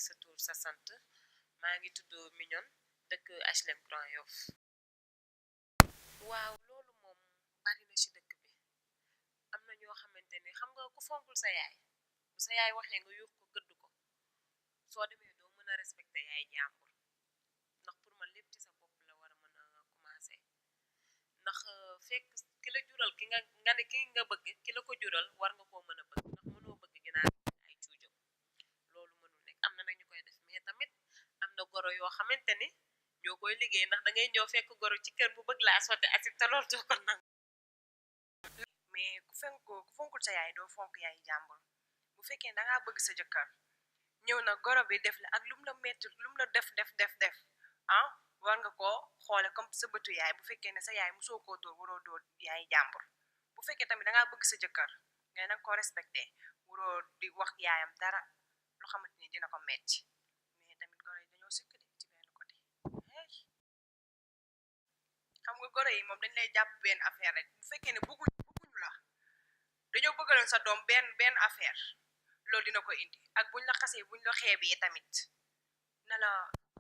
sa tour sa sant maa ngi tudd Mignon dëkk HLM Grand Yoff waaw loolu moom bari na ci dëkk bi am na ñoo xamante ne xam nga ku fonkul sa yaay bu sa yaay waxee nga yuux ko gëdd ko soo demee doo mën a respecté yaay jàmbur ndax pour man lépp ci sa bopp la war a mën a commencé ndax fekk ki la jural ki nga ne ki nga bëgg ki la ko jural war nga koo mën a bëgg ndax mënoo bëgg ginaar ay cuujam loolu mënul nekk am na nag ñu koy def mais tamit am na goro yoo xamante ni ñoo koy liggéey ndax da ngay ñëw fekk goro ci kër bu bëgg laa sotti acide te loolu doo ko nangu mais ku fonkul sa yaay doo fonk yaay jàmbur bu fekkee da ngaa bëgg sa jëkkër ñëw na goro bi def la ak lum la metti lum la def ah war nga koo xoole comme sa bëtu yaay bu fekkee ne sa yaay mosoo koo dóor waroo dóor yaay jàmbur bu fekkee tamit da ngaa bëgg sa jëkkër ngay nanga ko respecté waroo di wax yaayam dara loo xamante ni dina ko metti mais tamit goro yi dañoo sikk de ci benn côté xam nga goro yi moom dañ lay jàpp benn affaire rek bu fekkee ne bëgguñu la dañoo bëggaloon sa doom benn affaire loolu dina ko indi ak buñ la xasee buñ la xeebee tamit na la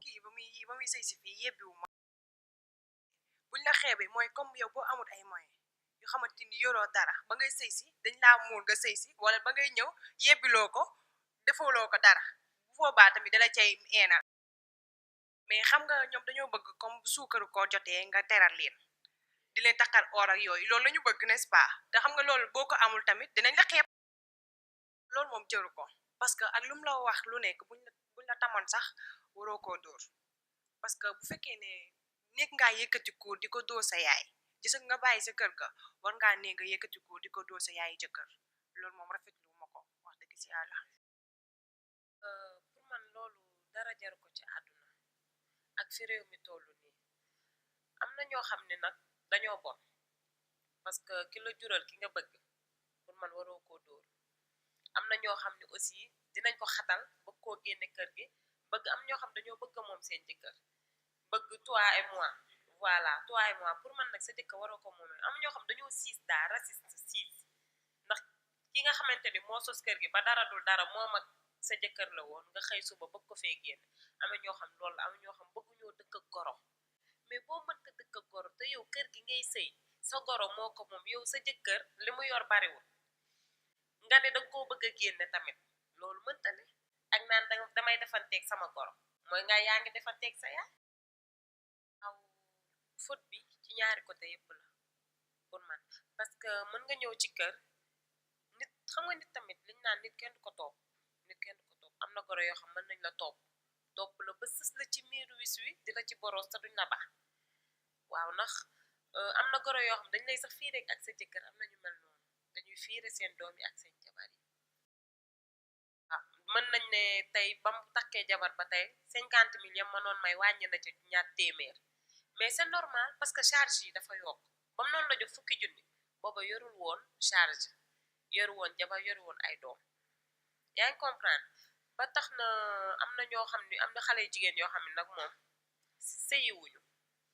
kii ba muy sëy si fii yebbiwu ma buñ la xeebee mooy comme yow boo amul ay moyens yoo xamante ni yoroo dara ba ngay sëy si dañ laa muul nga sëy si wala ba ngay ñëw yebbiloo ko defaloo ko dara bu boobaa tamit dala cay eenal mais xam nga ñoom dañoo bëgg comme suukaru ko jotee nga teral leen di leen takkal or ak yooyu loolu la ñu bëgg n'est-ce pas te xam nga loolu boo ko amul tamit dinañ la xeeb loolu moom jëru ko parce que ak lu mu la wax lu nekk buñ la tamoon sax waroo koo dóor parce que bu fekkee ne nekk ngaa yëkkati ko di ko dóor sa yaay gis nga bàyyi sa kër ga war ngaa ne nga yëkkati ko di ko dóor sa yaay jëkkër loolu moom rafetlu ma ko wax dëgg si yàlla pour man loolu dara jaru ko ci àdduna ak fi réew mi tollu nii am na ñoo xam ne nag dañoo bon parce que ki la jural ki nga bëgg pour man waroo koo dóor am na ñoo xam ne aussi dinañ ko xatal bëgg koo génne kër gi bëgg am ñoo xam dañoo bëgg moom seen jëkkër bëgg toi et moi voilà toi et moi pour man nag sa jëkkër waroo ko moom am ñoo xam dañoo siis daa raciste siis ndax ki nga xamante ni moo sos kër gi ba dara dul dara moom ak sa jëkkër la woon nga xëy suba bëgg ko fee génn am na ñoo xam loolu am ñoo xam bëgguñoo dëkk ak goro mais boo mënta dëkk ak goro te yow kër gi ngay sëy sa goro moo ko moom yow sa jëkkër li mu yor bariwul nga ne danga koo bëgg a génne tamit loolu mënta ne ak naan damay defanteeg sama goro mooy nga yaa ngi defanteeg sa yaay aw faute bi ci ñaari côté yépp la pour man parce que mën nga ñëw ci kër nit xam nga nit tamit liñ naan nit kenn du ko topp am na goro yoo xam mën nañ la topp la ba sës la ci miiru wis wi di la ci boros te duñ la baax waaw ndax am na goro yoo xam dañ lay sax fiire ak sa jëkkër am na ñu mel noonu dañuy fiire seen doom yi ak seen jabar yi mën nañ ne tey ba mu takkee jabar ba tey 50 000 yam mënoon may wàññi na ci ñaar téeméer mais c'est normal parce que charge yi dafa yokk ba mu noonu la jox 1000 junni booba yorul woon charge yoru woon jabar yoru woon ay doom yaa ngi comprendre ba tax na am na ñoo xam ni am na xale jigéen yoo xam ne nag moom sëyiwuñu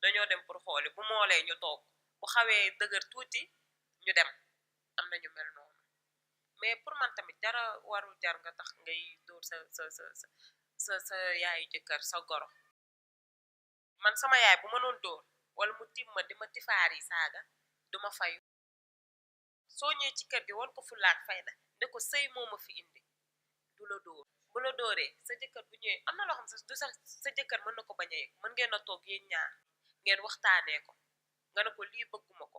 dañoo dem pour xooli bu moolee ñu toog bu xawee dëgër tuuti ñu dem am na ñu mel noonu mais pour man tamit dara warul jar nga tax ngay dóor sa yaayu jëkkër sa goro man sama yaay bu ma doon dóor wala mu tim ma di ma tifaar yi saaga duma fayu soo ñëwee ci kër gi woon ko fulaak fayda nde ko sëy moo ma fi indi du la dóor bu la dóoree sa jëkkër bu ñëwee am na loo xam sax du sax sa jëkkër mën na ko bañ a yëg mën ngeen a toog yéen ñaar ngeen waxtaanee ko nga ne ko lii bëgguma ko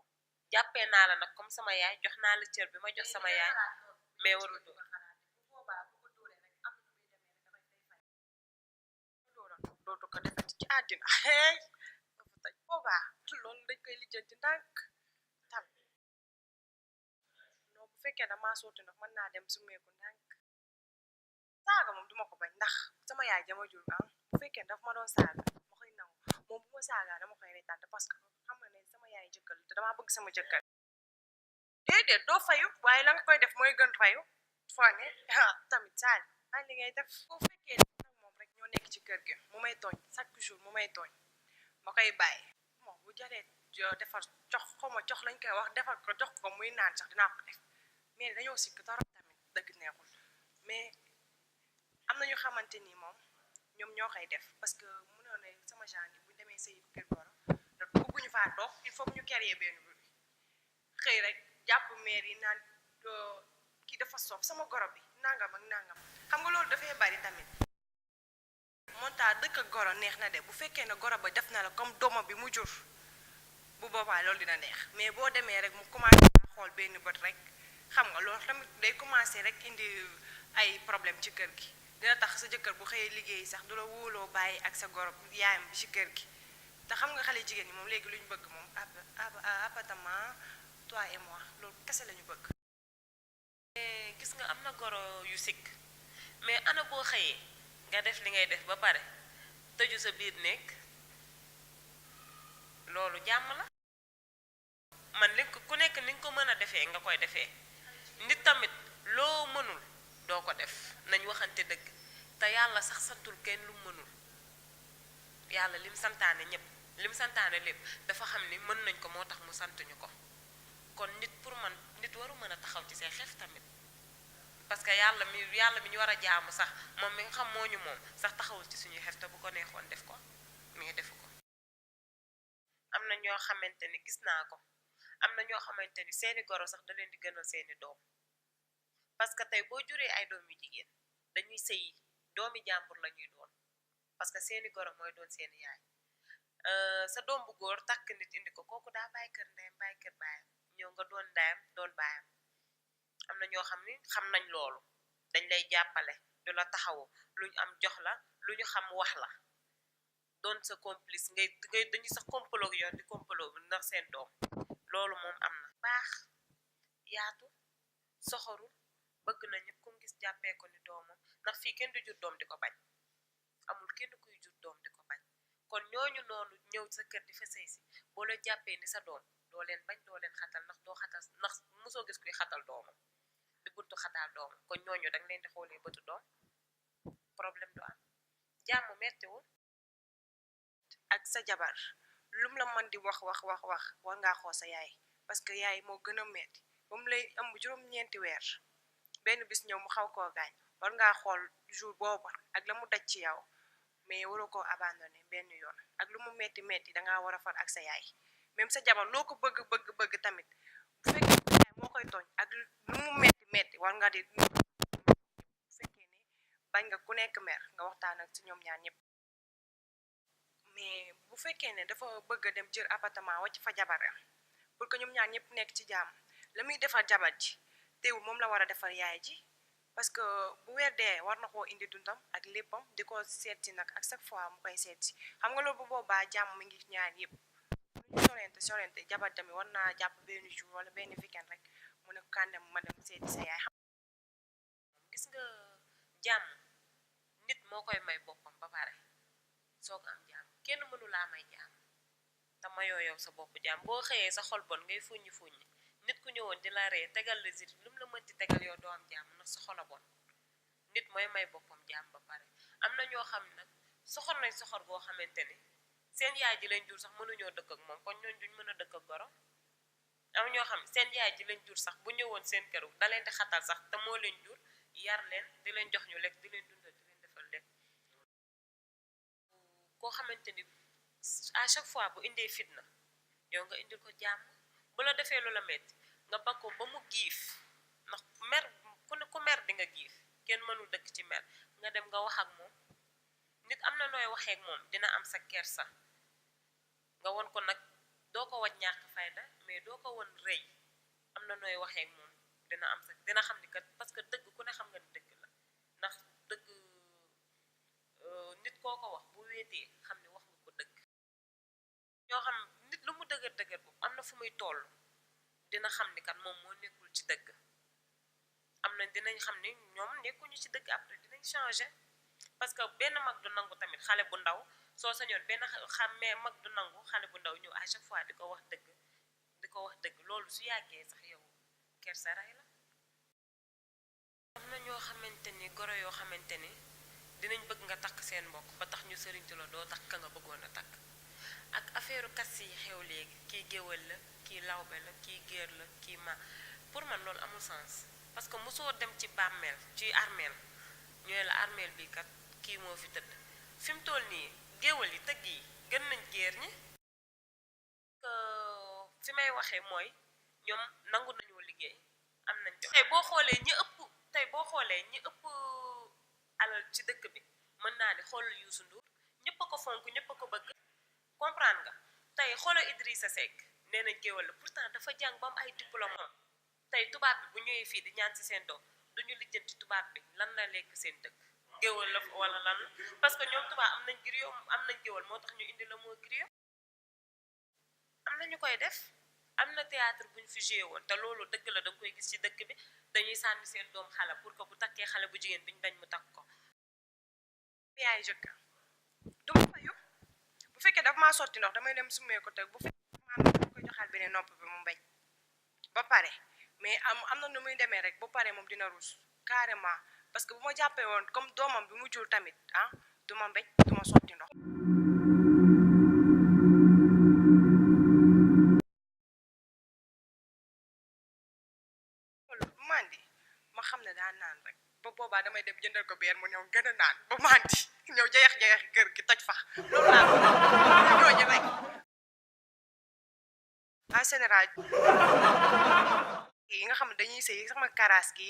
jàppee naa la nag comme sama yaay jox naa la cër bi ma jox sama yaay mais warul dóor dootu ko defati ci àddina hey dafa taj boobaa loolu dañ koy lijjanti ndànk tam non bu fekkee damaa sotti nag mën naa dem sumeeku ndànk saaga moom duma ko bañ ndax sama yaay jama jur ah bu fekkee daf ma doon saaga ma koy nangu moom bu ma saagaa dama koy reetaan parce que xam nga ne sama yaay jëkkër te damaa bëgg sama jëkkër déedéet doo fayu waaye la nga koy def mooy gën fayu foone tamit saal ay li ngay def bu fekkee nag moom rek ñoo nekk ci kër gi mu may tooñ chaque jour mu may tooñ ma koy bàyyi moom bu jaree defar jox xawma jox lañ koy wax defar ko jox ko muy naan sax dinaa ko def mais dañoo sikk torop tamit dëgg neexul mais am na ñu xamante ni moom ñoom ñoo koy def parce que mënoo ne sama genre bu ñu demee sëy kër goro da bëgguñu faa toog il faut ñu créer benn bruit xëy rek jàpp maire yi naan kii dafa soof sama goro bi nangam ak nangam xam nga loolu dafay bari tamit monta dëkk ak goro neex na de bu fekkee ne goro ba def na la comme doomam bi mu jur bu boobaa loolu dina neex mais boo demee rek mu commencé xool benn bët rek xam nga loolu tamit day commencé rek indi ay problème ci kër gi dina tax sa jëkkër bu xëyee liggéey sax du la wóoloo bàyyi ak sa goro yaayam bi ci kër gi te xam nga xale jigéen ñi moom léegi lu ñu bëgg moom appartement toi et moi loolu kese la ñu bëgg. gis nga am na goro yu sikk mais ana boo xëyee nga def li ngay def ba pare tëju sa biir néeg loolu jàmm la man li ku nekk ni nga ko mën a defee nga koy defee nit tamit loo mënul doo ko def nañ waxante dëgg te yàlla sax santul kenn lu mënul yàlla lim santaane ñëpp lim santaane lépp dafa xam ni mën nañ ko moo tax mu sant ñu ko kon nit pour man nit waru mën a taxaw ci say xef tamit parce que yàlla mi ñu war a jaamu sax moom mi nga xam moo ñu moom sax taxawul ci suñuy xef te bu ko neexoon def ko mais defu ko am na ñoo xamante ni gis naa ko am na ñoo xamante ni seeni goro sax da leen di gënal seeni doom parce que tey boo juree ay doom yu jigéen dañuy sëyi doomi jàmbur la ñuy doon parce que seeni goro mooy doon seeni yaay sa doom bu góor takk nit indi ko kooku daa bàyyi kër ndeyam bàyyi kër baayam ñëw nga doon ndeyam doon baayam am na ñoo xam ni xam nañ loolu dañ lay jàppale du la taxawu lu ñu am jox la lu ñu xam wax la doon sa complice ngay dañuy sax complot ak yoon di complot bi ndax seen doom loolu moom am na baax yaatu soxoru bëgg na ñëpp ku gis jàppee ko ni doomam ndax fii kenn du jur doom di ko bañ amul kenn kuy jur doom di ko bañ kon ñooñu noonu ñëw sa kër di fa sëy si boo leen jàppee ni sa doom doo leen bañ doo leen xatal ndax doo xatal ndax mosoo gis kuy xatal doomam di buntu xataal doomam kon ñooñu danga leen di xoolee bëtu doom problème du am jàmm mettiwul ak sa jabar lum la mën di wax war ngaa xool sa yaay parce que yaay moo gën a metti ba mu lay ëmb juróom-ñeenti weer benn bis ñëw mu xaw koo gaañ war ngaa xool jour boobu ak la mu daj ci yow mais waroo koo abandonné benn yoon ak lu mu metti dangaa war a far ak sa yaay même sa jabar loo ko bëgg tamit bu fekkee sa yaay moo koy tooñ ak lu mu metti war nga di bu fekkee ne bañ nga ku nekk mer nga waxtaan ak ci ñoom ñaar ñëpp mais bu fekkee ne dafa bëgg a dem jël appartement wàcc fa jabaram pour que ñoom ñaar ñëpp nekk ci jàmm la muy defar jabar ji teewul moom la war a defar yaay ji parce que bu weer dee war na koo indi dundam ak léppam di ko seeti nag ak chaque fois mu koy seeti xam nga loolu bu boobaa jàmm mi ngi ñaar yëpp lu ñu sorente jabar tamit war naa jàpp benn jour wala benn weekend rek mu ne kàndem ma dem seeti sa yaay gis nga jàmm nit moo koy may boppam ba pare soo ko am jàmm kenn mënu laa may jàmm te mayoo yow sa bopp jàmm boo xëyee sa xol bon ngay fuññi nit ku ñëwoon di la ree tegal la zit lu mu la mënti tegal yow doo am jàmm ndax sa xol a bon nit mooy may boppam jàmm ba pare am na ñoo xam nag soxor nañ soxor boo xamante ni seen yaay ji leen jur sax mënuñoo dëkk ak moom kon ñooñ duñ mën a dëkk ak goro am ñoo xam seen yaay ji leen jur sax bu ñëwoon seen kër da leen di xatal sax te moo leen jur yar leen di leen jox ñu lekk di leen dundal di leen defal lekk koo xamante ni à chaque fois bu indee fitna yow nga indil ko jàmm bu la defee lu la metti nga ba ko ba mu giif ndax mer ku mer di nga giif kenn mënul dëkk ci mer nga dem nga wax ak moom nit am na nooy waxee ak moom dina am sa kersa nga won ko nag doo ko waj ñàkk fayda mais doo ko won rëy am na nooy waxee ak moom dina am sa dina xam ni kat parce que dëgg ku ne xam nga ni dëgg la ndax dëgg nit koo ko wax bu wéetee xam ni wax nga ko dëgg ñoo xam nit lu mu dëgër boobu am na fu muy toll dina xam ni kat moom moo nekkul ci dëgg am na dinañ xam ni ñoom nekkuñu ci dëgg après dinañ changer parce que benn mag du nangu tamit xale bu ndaw soo sañoon benn xamee mag du nangu xale bu ndaw ñëw à chaque fois di ko wax dëgg loolu su yàggee sax yow kersa rey la am na ñoo xamante ni goro yoo xamante ni dinañ bëgg nga takk seen mbokk ba tax ñu sëriñtu la doo takk ka nga bëggoon a takk ak affaire kas yi xew léegi kii géwël la kii lawbe la kii géer la kii ma pour man loolu amul sens parce que mosoo dem ci bàmmeel ci armeel ñooy la armeel bi kat kii moo fi tëdd fi mu toll nii géewal yi tëgg yi gën nañ géer ñi fi may waxee mooy ñoom nangu nañoo liggéey am nañ jox tey boo xoolee ñi ëpp alal ci dëkk bi mën naa ni xoolal Youssou Ndour ñëpp a ko fonk ñëpp a ko bëgg comprendre nga tey xoolal Idrissa Seck nee nañ géewal la pourtant dafa jàng ba am ay diplôme moom tey tubaab bi bu ñëwee fii di ñaan ci seen doom duñu lijjanti tubaab bi lan la lekk seen dëkk géewal la wala lan la parce que ñoom tubaab am nañ griot am nañ géewal moo tax ñu indi la moo griot am na ñu koy def am na théâtre buñ fi joué woon te loolu dëgg la danga koy gis ci dëkk bi dañuy sànni seen doom xale pour que bu takkee xale bu jigéen biñ bañ mu takk ko yaay jëkka duma fayu bu fekkee daf maa sotti ndox damay dem sumee ko teg bu fekkee maa dama koy joxaat beneen nopp bi mu bañ ba pare mais am na nu muy demee rek bu pare moom dina ruus carrément parce que bu ma jàppee woon comme doomam bi mu jur tamit ah duma mbéj duma sotti ndox mandi ma xam ne daa naan rek ba boobaa damay dem jëndal ko beer mu ñëw gën a naan ba mandi ñëw jayax-jayaxi kër gi toj fa loolu laa ko ñooñu rek en général yi nga xam ne dañuy sëy sama karaas gi